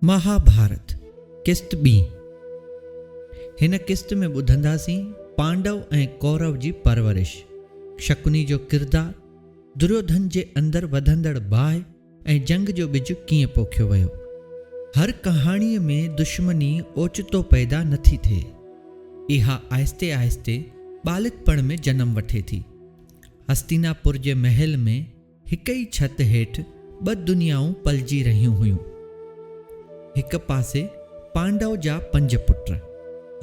مهاڀارت، قسط ٻي، هن قسط ۾ ٻڌنداسين پانڊو ۽ ڪورو جي پرورش، شڪني جو ڪردار، دريوڌن جي اندر وڌندڙ باهه ۽ جنگ جو ٻج ڪيئن پوکيو ويو. هر ڪهاڻيء ۾ دشمني اوچتو پيدا نٿي ٿئي. اها آهستي آهستي ٻالڪپڻ ۾ جنم وٺي ٿي. هستيناپور جي محل ۾ هڪ ئي ڇت هيٺ ٻه دنيائون پلجي رهيون هيون. هڪ پاسي پانڊو جا پنج پٽ،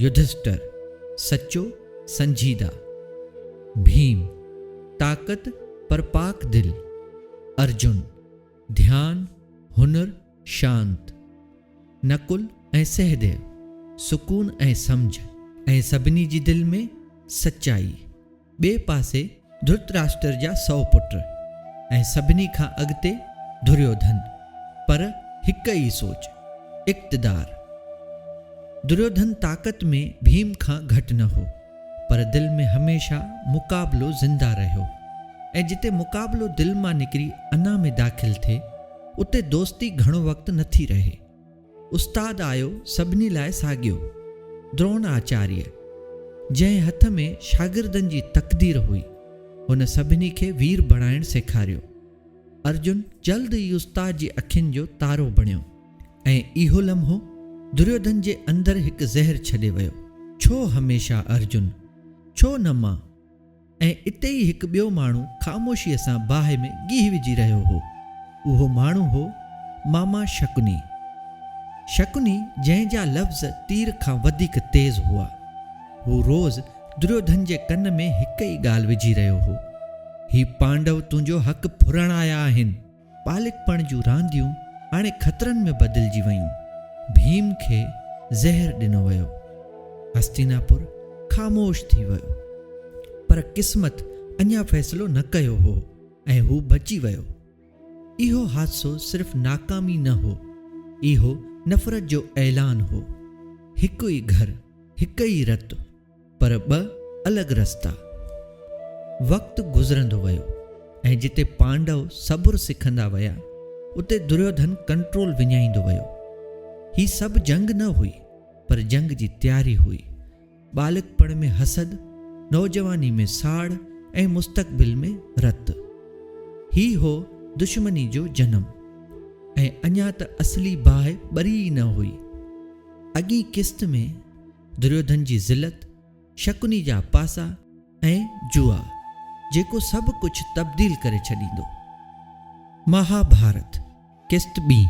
يڌشٽر، سچو، سنجيده، ڀيم، طاقت پر پاڪ دل، ارجن، ڌيان، هنر، شانت، نڪل ۽ سهديو، سڪون ۽ سمجهه ۽ سڀني جي دل ۾ سچائي. ٻئي پاسي ڌرتراشٽر جا سئو پٽ ۽ سڀني کان اڳتي دريوڌن، پر هڪ ئي سوچ، اقتدار. دريوڌن طاقت ۾ ڀيم کان گهٽ نه هو، پر دل ۾ هميشه مقابلو زنده رهيو ۽ جتي مقابلو دل مان نڪري انا ۾ داخل ٿئي، اتي دوستي گهڻو وقت نٿي رهي. استاد آيو سڀني لاء ساڳيو، درون آچاريه، جنهن هٿ ۾ شاگردن جي تقدير هئي، هن سڀني کي وير بڻائڻ سيکاريو. ارجن جلد ئي استاد جي اکين جو تارو بڻيو ۽ اهو لمحو دريوڌن جي اندر هڪ زهر ڇڏي ويو، ڇو هميشه ارجن؟ ڇو نه مان؟ ۽ اتي ئي هڪ ٻيو ماڻهو خاموشيء سان باهه ۾ گيهه وجهي رهيو هو. اهو ماڻهو هو ماما شڪني. شڪني جنهن جا لفظ تير کان وڌيڪ تيز هئا. هو روز دريوڌن جي ڪن ۾ هڪ ئي ڳالهه وجهي رهيو هو. هي پانڊو تنهنجو حق ڦرڻ آيا آهن. ٻالڪپڻ جون رانديون هاڻي خطرن ۾ بدلجي ويون. ڀيم کي زهر ڏنو ويو. هستيناپور خاموش ٿي ويو. پر قسمت اڃا فيصلو نه ڪيو هو ۽ هو بچي ويو. اهو حادثو صرف ناڪامي نه هو، اهو نفرت جو اعلان هو. هڪ ئي گهر، هڪ ئي رت. پر ٻه الڳ رستا. وقت گذرندو ويو ۽ جتي پانڊو صبر سکندا ويا، اتي دريوڌن ڪنٽرول وڃائيندو ويو. هي سڀ جنگ نه هئي، پر جنگ جي تياري هئي. ٻالڪپڻ ۾ حسد، نوجواني ۾ ساڙ ۽ مستقبل ۾ رت. هي هو دشمني جو جنم. ۽ اڃا ته اصلي باهه ٻري ئي نه هئي. اڳين قسط ۾ دريوڌن جي ذلت، شڪني جا پاسا ۽ جوا، جيڪو سڀ ڪجهه تبديل ڪري ڇڏيندو. مهاڀارت، قسط ٻي.